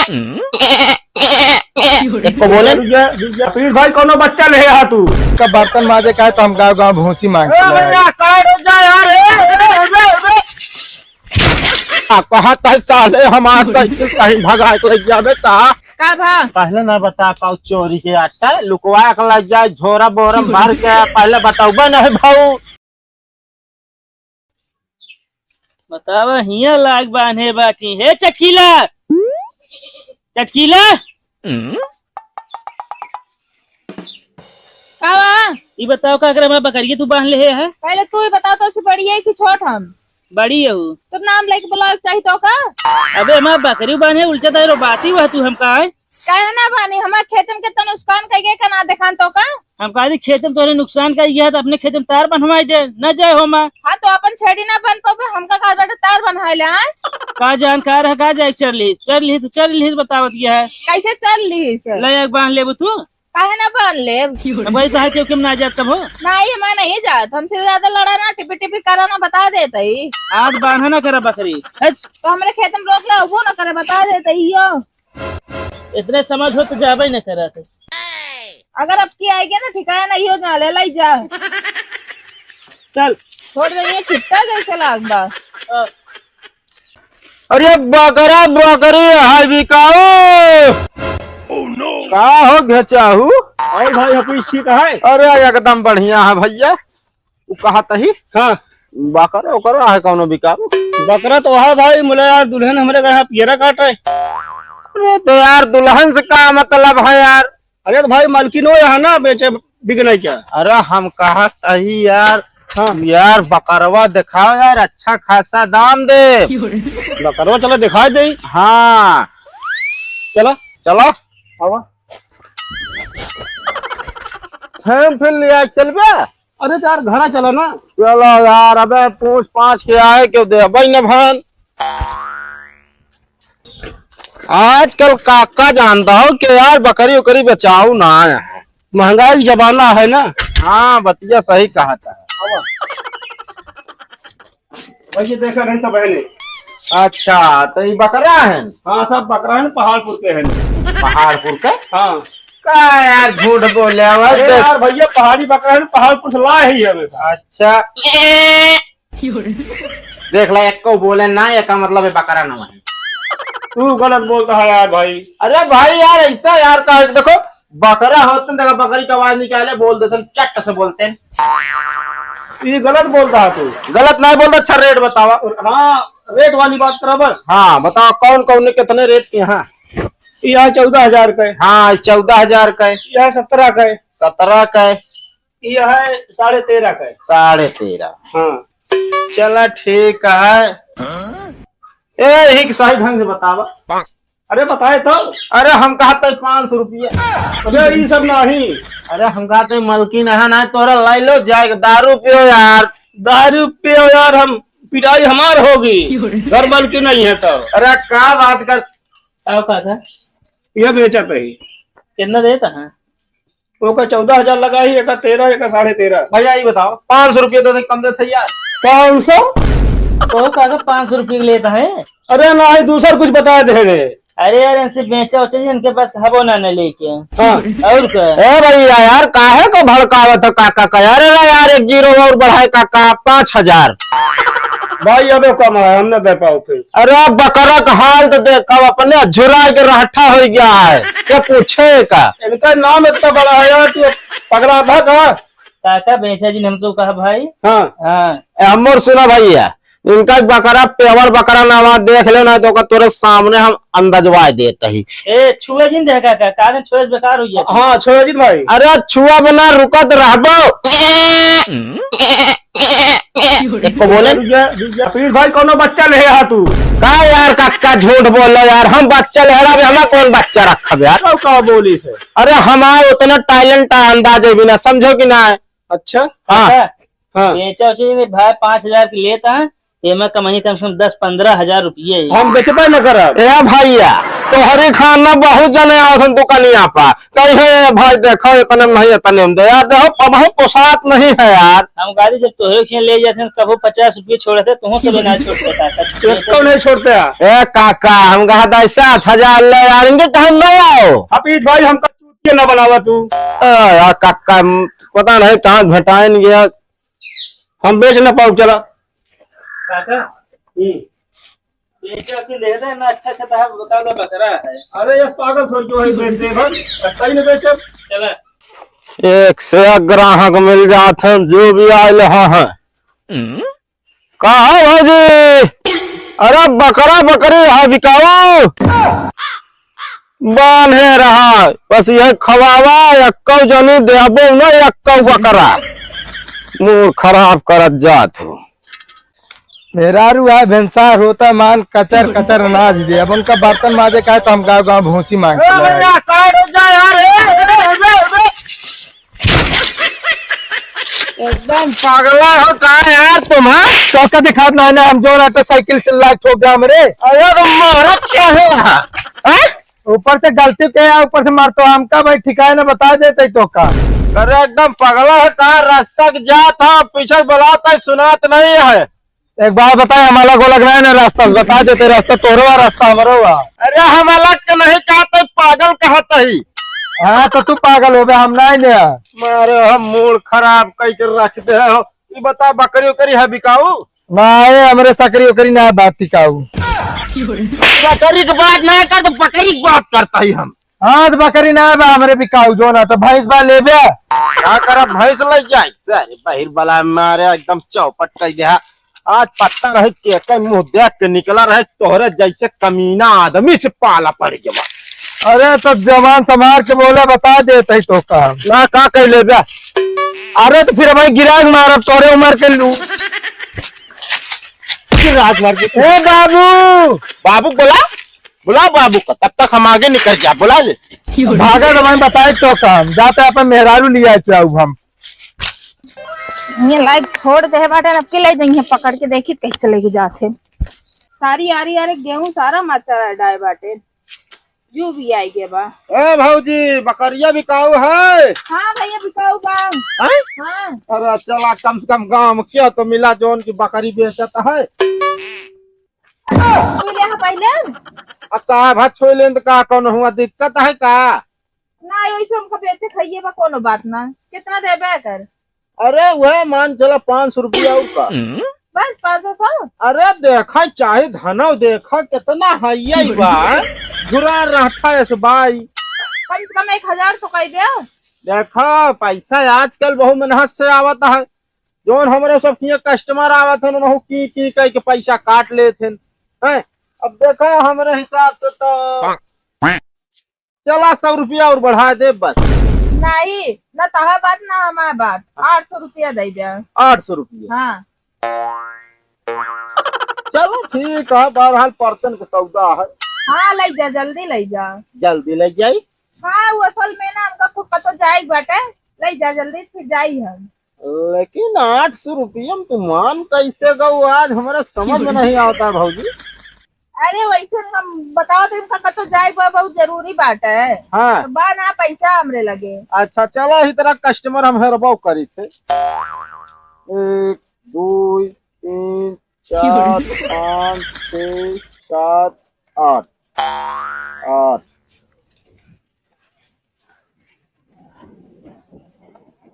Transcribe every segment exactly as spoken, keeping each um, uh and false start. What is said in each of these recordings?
एको बोले? रुक जा, रुक जा। पीर भाई, कौनो बच्चा ले आ तू। का बर्तन माजे का है तो हम गाँव गाँव भूसी मांग ए के लाए। भैया, side हो जा यार। ए, ए, ए, ए, ए। आ, कहा तय साले हमार साइकिल कहीं भगा के ले जाबे ता। का भा? पहले ना बता पाऊ चोरी के आटा, लुकवा के ले जाए, झोरा बोरा में भर के, पहले बताऊबे नहीं भाऊ। बतावा, हियाँ लाग बान्हे बाटी। हे चटकीला! चटकीला! का बा? ई बताओ, का करे हमार बकरिया तू बांध ले है? पहले तू ही बताओ, तो से बड़ी है कि छोट हम? बड़ी है वो। तो नाम लेके बुलावे के चाही तो का? अबे, हमार बकरी बांधे, उल्टा तारो बाती हुआ तू हमका है? काहे ना बानी? हमार खेतन के तो नुकसान कइके का ना देखान तो का? हम कहा जी, खेते में तोरे नुकसान कइके है, तो अपने खेते में तार बनवाई दे, न जाए हो माँ। हाँ, तो अपन छेड़ी ना बन पावे, हमका कहा बाटे तार बनवाए ले, आय? का जानकार है, का जाए चल ली, चल ली तो चल ली बतावत गया है। कैसे चल ली से? ले एक बांध लेबू तू। काहे ना बांध लेब? अब वही तो है, क्यों, क्यों ना जात तब हो? नहीं, हम नहीं जात, हमसे ज्यादा लड़ा ना, टिपी टिपी करा ना, बता देते ही। आज बांधा ना करा बकरी, हट। तो हमरे खेत में रोक ले, वो ना करे, बता देते ही यो। इतने समझ हो तो जाबे न करत। अगर अब की आएगी ना, ठिकाना नहीं हो, ना ले लाई जा। चल। छोड़ दे, ये चिट्टा जैसे लाग बा। अरे बकरा बकरी है बिकाऊ। का हो घेचाहू? और भाई, अपनी ठीक है? अरे एकदम बढ़िया है भैया। उ कहत ही? हाँ। बकरा ओकरा है कौनो बिकाऊ? बकरा तो है भाई, मुला यार दुल्हन हमरे घर पियरा काट है। अरे तो यार दुल्हन से का मतलब है यार? अरे तो भाई मलकिन हो यहाँ ना बेचे बिकने क्या? अरे हम कहत ही यार, हाँ। यार बकरवा दिखाओ यार, अच्छा खासा दाम दे। बकरवा चलो दिखा दे। हाँ। चलो। चलो। आवा। हम फिर ले आए, चलबे? अरे तो यार, घरा चलो ना। चलो यार, अबे पूछ पाछ के आए, क्यों दे भाई न भान। आजकल काका जानता हो कि यार, बकरी उकरी बेचाऊ ना है। महंगाई जमाना है ना। हाँ, बतिया सही कहा था। वैसे देखा नहीं सब है नहीं। अच्छा, तो ये बकरा है? हाँ, सब बकरा है, पहाड़पुर के है। पहाड़पुर के? हाँ। का यार, झूठ बोले, आवाज अरे दस यार, भैया, पहाड़ी बकरा है, पहाड़पुर से लाए ही हमें। अच्छा। देख ला, एको बोले ना, एका मतलब है बकरा ना है। तू गलत बोलता है यार भाई। अरे भाई यार, ऐसा यार का, देखो, बकरा होत न, देखा, बकरी का आवाज निकाले, बोल देते हैं, चट से बोलते हैं। ये गलत बोलता है तू। गलत नहीं बोलता, अच्छा रेट बतावा। हाँ, रेट वाली बात करा बस। हाँ, बताओ कौन कौन ने कितने रेट के हैं? ये है चौदह हजार का है। हाँ, चौदह हजार का है। ये है सत्रह का है। सत्रह का है। ये है साढ़े तेरह का है। साढ़े तेरह। हाँ। चला ठीक है। ए, ही सही ढंग से बतावा। अरे बताए तो। अरे हम कहा तो पाँच सौ रुपया। अरे ई सब नहीं। अरे हम कहा तो मलकिन है ना, तोरा लाई लो जाए दारू पियो यार। दारू पियो यार, हम पिटाई हमार होगी। घर मलकिन नहीं है तो। अरे का बात कर। आओ काका। ये बेचत है। कितना देता है? ओका चौदह हजार लगा ही, एका तेरह, एका साढ़े तेरह। भैया, ये बताओ, पाँच सौ रुपये तो नहीं कम देते यार। पाँच सौ? तो काका, पाँच सौ रुपये लेता है? अरे ना, ये दूसर कुछ बताए दे रे। अरे यार, इनसे बेचा उचा जी, इनके पास हबो ना, ना लेके। हाँ। और क्या? ए भैया यार, काहे को भड़कावत हो काका का? अरे ना यार, एक जीरो और बढ़ाए काका, पाँच हजार। भाई, अबे कम है, हम ना दे पाओ फिर। अरे बकरा का हाल तो देखा, अपने झुरा के रहठा हो गया है, क्या पूछे का? इनका नाम इतना बड़ा है यार, तू पगला था का? काका बेचा जी ने हमको कहा भाई। हाँ। हाँ। ए, हमोर सुना भैया, इनका बकरा पेवर बकरा ना हुआ, देख लेना तो ओकर तोरे सामने हम अंदजवा देत ही। ए, छुए जिन दे काका, कागन छुए से बेकार हो गया। हाँ, छुए जिन भाई। अरे छुआ बना, रुकत रहबो। एको बोले? रुक जा, रुक जा। पीर भाई, कौनो बच्चा ले आ तू। का यार काका झूठ बोलो यार, हम बच्चा ले रहा, हमें कौन बच्चा रखब यार? का, का बोली से? अरे हमार उतना talent है, अंदाज है भी ना, समझो कि ना? अच्छा। हाँ। काका, हाँ। बेचा उचा नहीं भाई, पाँच हजार की लेता है, एमा कमाई कम से कम दस पन्द्रह हजार रुपये है। हम बेचबे न करब। ए भैया, तोहरी खान ना बहुत जने आवत हन दुकानिया पर, कहे, "भाई देखो, इतने में नहीं, इतने में दे यार, देखो, अब हम पोसात नहीं है यार।" हम गाड़ी जब तोहरे खें ले जाते हैं, कबो पचास रुपये छोड़ते, तुहों से भी ना छोड़ते काका। एक तो नहीं छोड़ते हैं। ए काका, हम कहा था सात हजार ले यार, इनके कहा ना आओ। हफीज भाई, हमका चूतिया ना बनावा तू। ए यार काका, पता नहीं कहाँ भेटाइन गया। हम बेच ना पाऊ, चला। काका, हम्म। बेचे उसे ले दे ना, अच्छा अच्छा तो है, बता दे, बकरा है। अरे यस पागल, थोड़ी क्यों है, बेच दे भाई, कत्ता ही नहीं बेचब। चला। एक से एक ग्राहक मिल जात हैं, जो भी आए ले, हाँ, हाँ। का हो भौजी? अरे बकरा बकरी है बिकाऊ? बान्हे रहा, बस यह खवावा, यक्कौ जनी देबो न, यक्कौ बकरा। मूड खराब करत जात हो। मेहरारू है, भेंसार होता मान कचर कचर अनाज दे। अब उनका बर्तन माजे का है तो हम गाँव गाँव भूसी मांग ए के लाए। भैया, साइड हो जा यार। ए, ए, ए, ए, ए। एकदम पागला हो का यार तुम, हाँ? चौका दिखात ना है ना, हम जोर ऑटो साइकिल से लाग ठोक गया हमरे। अरे तो मारा क्या है? हाँ? ऊपर से गलती के है, ऊपर से मार तो हमका भाई ठिकाए ना बता देते तो का। अरे एकदम पगला है का? रास्ता के जात है, पीछे से बुलाता है, सुनात नहीं है। एक बात बताए, हम अलग अलग नहीं ना रास्ता, बता देते, रास्ता तोहरो है, रास्ता हमरो है। अरे हम अलग के नहीं कहत ही, पागल कहत ही। हाँ तो तू पागल होबे, हम नहीं ने। मारे हम मूड खराब कई के रख दे हो। ई बता बकरी उकरी है बिकाऊ? नहीं, हमरे सकरी उकरी ना बात टिकाऊ। बकरी के बात ना कर तो बकरी के बात करत ही हम। हाँ, तो बकरी ना बा हमरे बिकाऊ, जो ना तो भैंस बा लेबे। का करब, भैंस ले जाई? सारे बहिर बला मारे एकदम चौपट कर दे। आज पता रहे के, के मुंह देख के निकला रहे, तोहरे जैसे कमीना आदमी से पाला पड़ गया। अरे तो जवान समार के बोला, बता देत ही तो का। ना का कह लेबे? अरे तो फिर भाई गिराग मारब तोहरे उम्र के लू। गिराग मार के। ए बाबू, बाबू बोला, बुला बाबू का, तब तक हम आगे निकल जा, बुला ले। भागा तो मैं बताए तो काम, जाते अपन मेहरारू लिया के आऊ हम। ये लाइक छोड़ दे बाटे, अब के ले जाइए पकड़ के, देखी कैसे लेके जाते। सारी आरी आरी गेहूं सारा मच्छर अड्डाए बाटे, जू भी आई गया बा। ए भौजी, बकरिया बिकाऊ है? हाँ भैया, बिकाऊ बा। हैं? हाँ। अरे चला, कम से कम गांव में क्या तो मिला, जौन की बकरी बेचत है। तू ले आ पहले। आ का भा छोड़ लेन त का कौन हुआ, दिक्कत है का? ना, वैसे हमका बेचे खाइए बा, कोनो बात ना। कितना देबे कर? अरे वह मान चला पाँच सौ रुपया और का। बस पाँच सौ, सौ? अरे देखा चाहे धनव देखा कितना हइया ही बा, झुरा रहता है इस बाई। कम से कम एक हजार तो कह दे। देखा पैसा आजकल बहुत मेहनत से आवत है, जौन हमरे सब किए कस्टमर आवत हन, उनहु की की कह के पैसा काट लेत हन, हैं? अब देखा हमरे हिसाब से तो चला सौ रुपया और बढ़ा दे बस। नहीं, ना तहा बात ना हमार बात, आठ सौ रुपया दे दे। आठ सौ रुपया? हाँ। चलो ठीक है, बहरहाल परतन के सौदा है। हाँ, ले जा, जल्दी ले जा। जल्दी ले जाई? हाँ, वो असल में ना हमका कुछ कतो जाए बाटे, ले जा जल्दी, फिर जाई हम। लेकिन आठ सौ रुपया में तू मान कैसे गऊ, आज हमारा समझ में नहीं आता भौजी। अरे वैसे हम बताओ तो इनका कतो जाए बा, बहुत जरूरी बात है। हाँ। तो बा ना पैसा हमरे लगे। अच्छा चला, ही तरह कस्टमर हम हेरबो करी थे। एक, दो, तीन, चार, पाँच, छः, सात, आठ। आठ।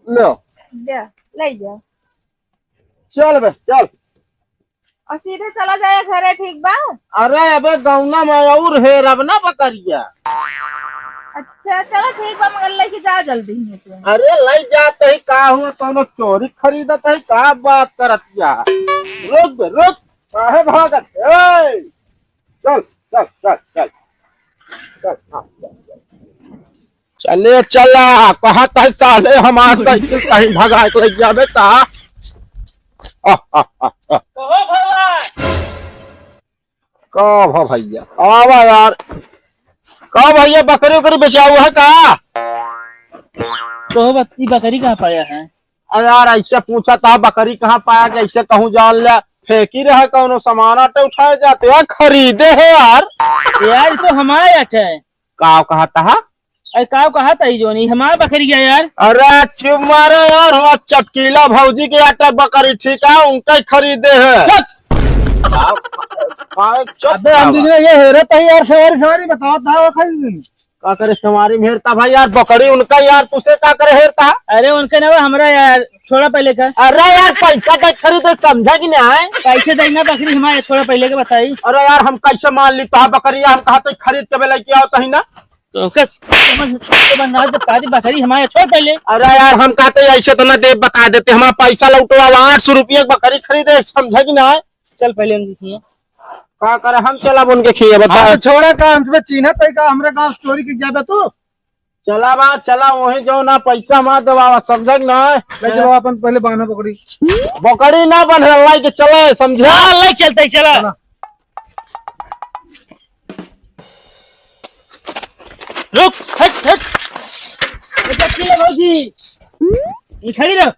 लो। दे, ले जा। चल बे, चल। और सीधे चला जाए घरे, ठीक बा? अरे अबे गौना में और हेरब ना बकरिया। अच्छा, चलो ठीक बा, मगर लेके जा जल्दी ही तू। अरे ले जात ही का हुआ, कौनो चोरी खरीदत ही का, बात करत या। रुक बे, रुक, काहे भागत? ए! चल, चल, चल, चल। चल, हाँ, चल, चल। चले चला, कहत है साले हमार साइकिल कहीं भगा के ले जाबे ता। आ, आ, आ, आ। कहो भला। का भा भैया? आवा यार। का भैया बकरी उकरी बेचाऊ है का? कहो बत-, ई बकरी कहाँ पाया है? अरे यार, ऐसे पूछा था, बकरी कहाँ पाया, जैसे कहूँ जान ले। फेंकी रहा, कौनो सामान आटे उठाए जाते हैं, खरीदे है यार। यार, ई तो हमारे आटे है। का कहता है? अरे, का कहता है जोनी, हमार बकरी है यार। अरे, चुप मारो यार, हमार चटकीला भौजी के आटे बकरी, ठीक है, उनका ही खरीदे है। चुप। का, का, चुप अबे, हम बाबा। दूसरे ये हेरत है यार, सवारी, सवारी बताओ, था वो खरीद। का करे सवारी में हेरता भाई यार, बकरी उनका यार, तुसे का करे हेरता? अरे उनके ना, हमरा यार, छोड़ा पहले का। अरे यार, पैसा का खरीदे, समझा कि नहीं? कैसे देना बकरी हमारे, छोड़ा पहले के बताई। अरे यार, हम कैसे मान ली तो बकरी, हम कहा तो खरीद के बेला किया होता ही ना। तो कस, समझ, तो बंगाल से ताजी बकरी हमारे, छोड़ पहले। अरे यार, हम कहते ऐसे तो ना दे, बता देते, हमारा पैसा लौटवा, आठ सौ रुपया बकरी खरीदे, समझा कि नहीं? चल पहले उनकी खिए। का करे, हम चलब उनके खिए, बता। हाँ, तो छोड़ा का, हम तो चिन्हत है का, हमरा गाँव से चोरी के जाबे तू? चला बा, चला, वहीं जो ना पैसा हमार देवावा, समझे कि ना? ले चलो, अपन पहले बांधा बकरी। बकरी ना बंधे, लाई के चले, समझे? हाँ, लाई चलते, चला। चला। रुक, हट, हट। ए, चटकीला भौजी, ये खड़ी रहो।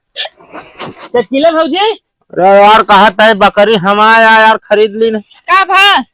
चटकीला भौजी। अरे यार, कहत है बकरी हमार यार, खरीद ली ना। का भा?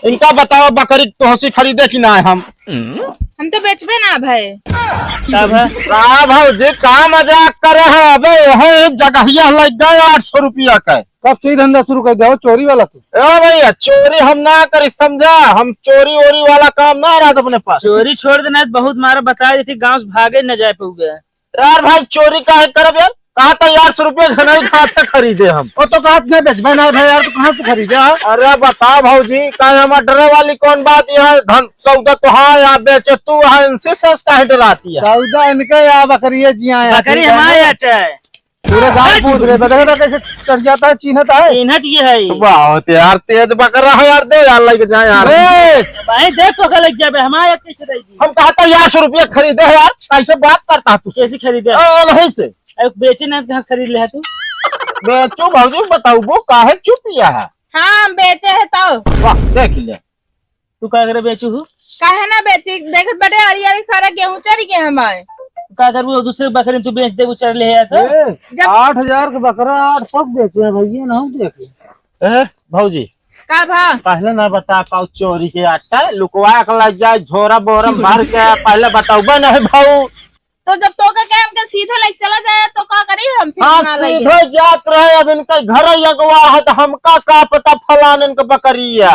इनका बताओ, बकरी तोहसी खरीदे कि ना हम? हम तो बेचबे ना भाई। का भा? का भौजी, का मजाक करे है? अबे, यही जगहिया लग गए आठ सौ रुपया का। कब से ही धंधा शुरू कर दिया हो चोरी वाला तू? ए भैया, चोरी हम ना करी, समझा? हम चोरी वोरी वाला काम ना रहत अपने पास। चोरी छोड़ देना, बहुत मारा बता देती, गाँव से भागे न जाए पउबे। यार भाई, चोरी काहे करब यार? कहा तो यार, सौ रुपया घनाई खाते खरीदे हम। ओ तो कहत नहीं बेचबे ना भाई यार, तो कहाँ से खरीदे यार? अरे बताओ भौजी, काहे हमार डरे वाली कौन बात? यहाँ धन सौदा तो हाँ, यहाँ बेचे तू, यहाँ इनसे सेस काहे डराती है? सौदा इनके या बकरिए जिया है, बकरी ठीक है हमारे ना? यहाँ है। पूरे गाँव पूछ रहे, देखो तो कैसे चढ़ जाता है, चिन्हत है। चिन्हत ये है। बहुत यार तेज बकरा है यार, दे यार, लेके जाए यार। ए! भाई दे पकड़ लग जाबे, हमारे कैसे रहेगी? हम कहा था यार, सौ रुपया खरीदे है यार, कैसे बात करता है तू? कैसे खरीदे? ए, नहीं से। अरे बेचे ना, कहाँ से खरीद ले है तू? बेचो भौजी, बताओ वो काहे चुप लिया है? हाँ, हम बेचे है तो। वाह, देख ले। तू का करे बेचू हूँ? काहे ना बेची? देखत बटे, अरी अरी सारा गेहूं चरी गए हमारे। का करबू, दूसरे बकरी तू बेच देबू, चर ले है तो? ए, जब आठ हजार के बकरा आठ सौ बेचे हैं भैया, ना हम देखे। ए, भौजी, का भा? पहले ना बता पाओ चोरी के आटा, लुकवा के लग जाए, झोरा बोरा में भर के, पहले बताओबे नहीं भाऊ। तो जब तोका कहे हमके सीधे लेके चला जाए, तो का करी हम फिर हाँ, ना लेके? सीधे जात रहे, अब इनका घर अगवा है, तो हमका का पता फलान इनका बकरिया।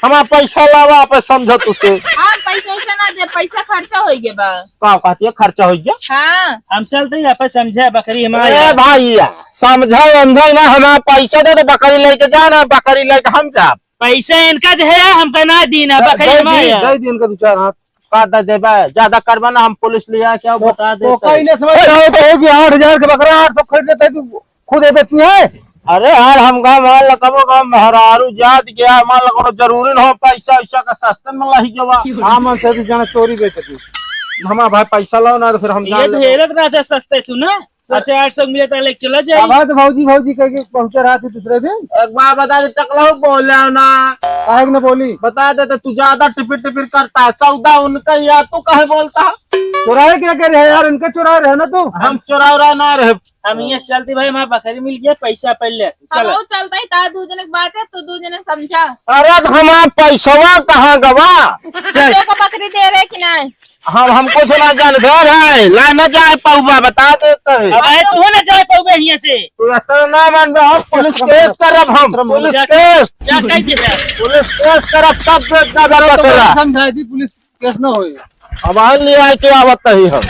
हमारा पैसा लावा, आप समझत उसे। हाँ, पैसा वैसा ना दे, पैसा खर्चा हो गया बा। का कहती है, खर्चा हो गया? हाँ। हम चलते ही आप समझे, बकरी हमारे ए यहाँ। भैया, समझे, समझे ना, हमारा पैसा दे दे, बकरी लेके जा ना, बकरी लेके हम जा। पैसा इनका दे है, हमका ना दीना, दे, बकरी दे हमारे दी, यहाँ। दे दी इनका दो चार हाथ। का दे देबे? ज्यादा करबा ना, हम पुलिस लिया के आओ, तो, बता तो देते। कहीं ना समझ रहे हो तो कि आठ हजार के बकरा आठ सौ खरीद लेते, तू खुद ये बेचती है? अरे यार, हम गाँव मान लो, कबो गाँव मेहरारू जात गया, मान लो, कोनो जरूरी न हो, पैसा वैसा का सस्ते में लाही जवा। हाँ, मन से भी जाना चोरी बेच सकी। हमारा भाई पैसा लाओ ना, तो फिर हम ये जान तो लेबो। हेरत ना था सस्ते तू ना। सोचे आठ सौ मिले तो लेके चला जाए। अब तो भौजी, भौजी कह के पहुंचा रहा थी दूसरे दिन। एक बार बता दे, टकला हो, बोले ना। काहे के ना बोली? बता दे तो तू ज्यादा टिपिर टिपिर करता है। सौदा उनका ही है, तू काहे बोलता है? चुराए क्या करे है यार? इनका चुरा रहे ना तू। हम चुरा रहा ना रहे। हम ये चलती भाई, हमारा बकरी मिल गया, पैसा पहले। हम चलो। वो चलता ही था, दू जने की बात है, तू दू जने समझा। अरे तो हमारा पैसवा कहाँ गवा? चल। तो का बकरी दे रहे कि नहीं? हम, हम कुछ ना जानबे भाई, ला ना जाए पउबा, बता देते हैं। अब भाई, तू ना जाए पउबे हियां से। तू इतना ना मानबे, हम पुलिस केस करब हम, पुलिस जा, केस। जा, कह दे बे। पुलिस केस करब, तब देख ना बता तो तेरा। समझा दी, पुलिस केस ना होई। अब हाल ले आए के आवत ही हम।